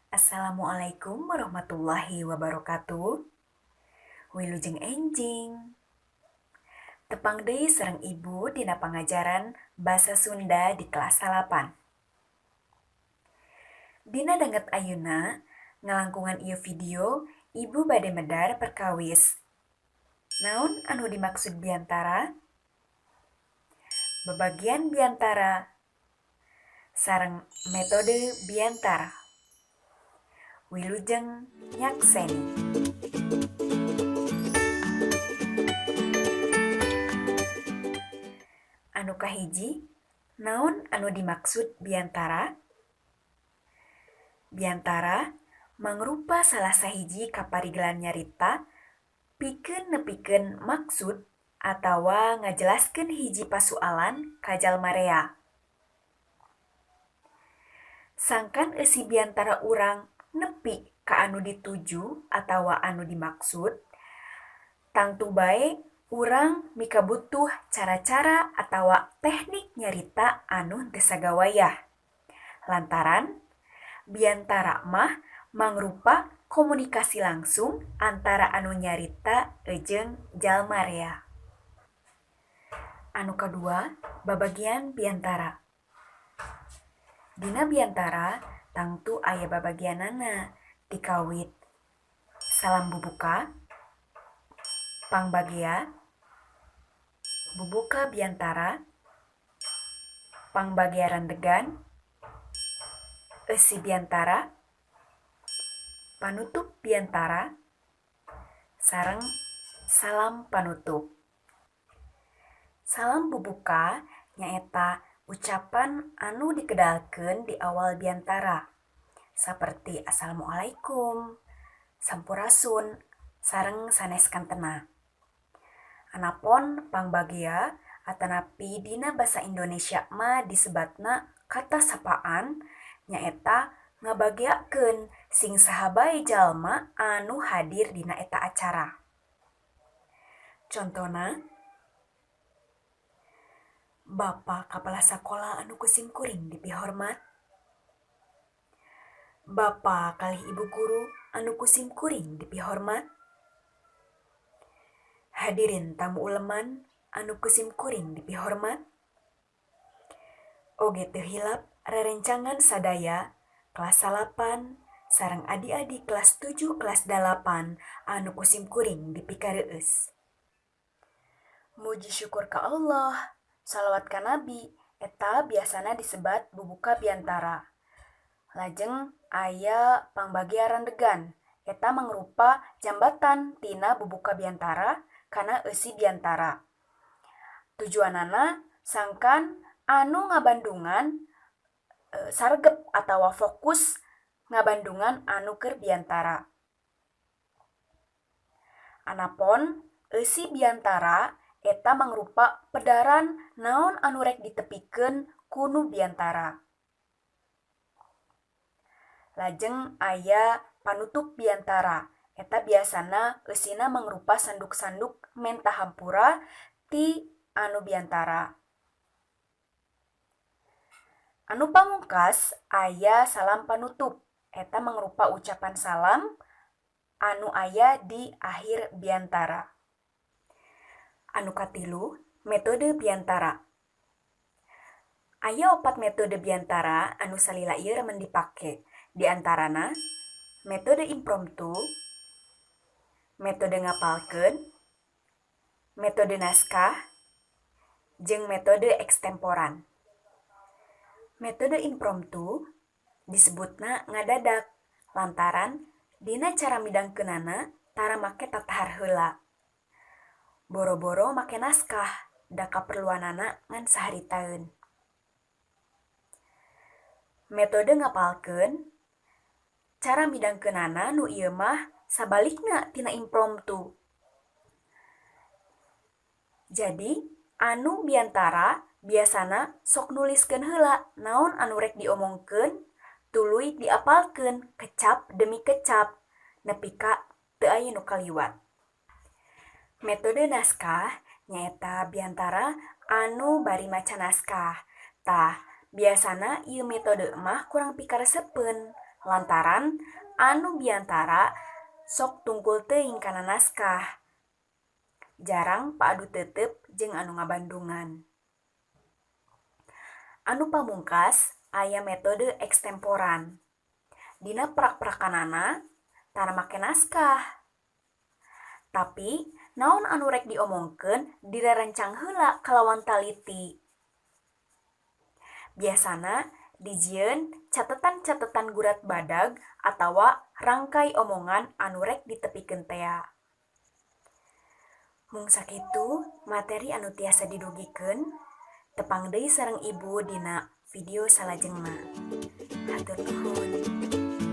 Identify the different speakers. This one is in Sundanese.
Speaker 1: Assalamualaikum warahmatullahi wabarakatuh. Wilujeng enjing. Tepang deui sareng Ibu dina pangajaran Basa Sunda di kelas 8. Dina danget ayeuna ngalangkungan ieu video, Ibu bade medar perkawis. Naon anu dimaksud biantara? Babagian biantara sareng metode biantara. Wilujeng nyakseni. Anu kahiji, naon anu dimaksud biantara? Biantara mangrupa salah sahiji kaparigelan nyarita pikeun nepikeun maksud atawa ngajelaskeun hiji pasualan ka jalma rea. Sangkan eusi biantara urang nepi ka anu dituju atawa anu dimaksud, tangtu bae urang mikabutuh cara-cara atawa teknik nyarita anu henteu sagawayah. Lantaran biantara mah mangrupa komunikasi langsung antara anu nyarita jeung jalma rea. Anu kadua, babagian biantara. Dina biantara tangtu aya babagianana tikawit salam bubuka, pangbagea, bubuka biantara, pangbagea rendegan, eusi biantara, panutup biantara, sareng salam panutup. Salam bubuka nyaeta ucapan anu dikedalkeun di awal biantara, saperti assalamualaikum, sampurasun, sareng sanes kantena. Anapon pangbagea atanapi dina basa Indonesia mah disebatna kata sapaan nyaeta ngabageakeun sing saha bae jalma anu hadir dina eta acara. Contona, Bapak Kepala Sakola anu kusim kuring dipihormat, Bapak kalih Ibu guru anu kusim kuring dipihormat, hadirin tamu uleman anu kusim kuring dipihormat, oge teu hilap rerencangan sadaya kelas 8 sareng adi-adi kelas 7 kelas 8 anu kusim kuring dipikareueus. Muji syukur ka Allah, salawat ka Nabi, eta biasana disebat bubuka biantara. Lajeng aya pangbagea rendegan, eta mangrupa jambatan tina bubuka biantara kana eusi biantara. Tujuanana sangkan anu ngabandungan saregep atawa fokus ngabandungan anu keur biantara. Anapon eusi biantara eta mangrupa pedaran naon anu rek ditepikeun kunu biantara. Lajeng aya panutup biantara, eta biasana eusina mangrupa sanduk-sanduk menta hampura ti anu biantara. Anu pamungkas aya salam panutup, eta mangrupa ucapan salam anu aya di akhir biantara. Anu katilu, metode biantara. Aya 4 metode biantara anu salila ieu remen dipake. Di antarana metode impromptu, metode ngapalkeun, metode naskah, jeung metode ekstemporan. Metode impromptu disebutna ngadadak lantaran dina cara midangkeunana tara make tatahar heula. Boro-boro make naskah da kaperluanana ngan saharitaeun. Metode ngapalkeun cara midangkeunana nu ieu mah sabalikna tina impromptu. Jadi anu biantara biasana sok nuliskeun heula naon anu rek diomongkeun, tuluy diapalkeun kecap demi kecap nepi ka teu aya nu kaliwat. Metode naskah nyaeta biantara anu bari maca naskah. Tah, biasana ieu metode mah kurang pikaresepeun Lantaran anu biantara sok tungkul teuing kana naskah. Jarang paadu teuteup jeung anu ngabandungan. Anu pamungkas aya metode ekstemporan. Dina prak-prakanana tara make naskah. Tapi naon anu rek diomongkeun direrencang heula kalawan taliti. Biasana dijieun catetan-catetan gurat badag atawa rangkay omongan anu rek ditepikeun tea. Mung sakitu materi anu tiasa didugikeun, tepang deui sareng Ibu dina video salajengna. Hatur nuhun.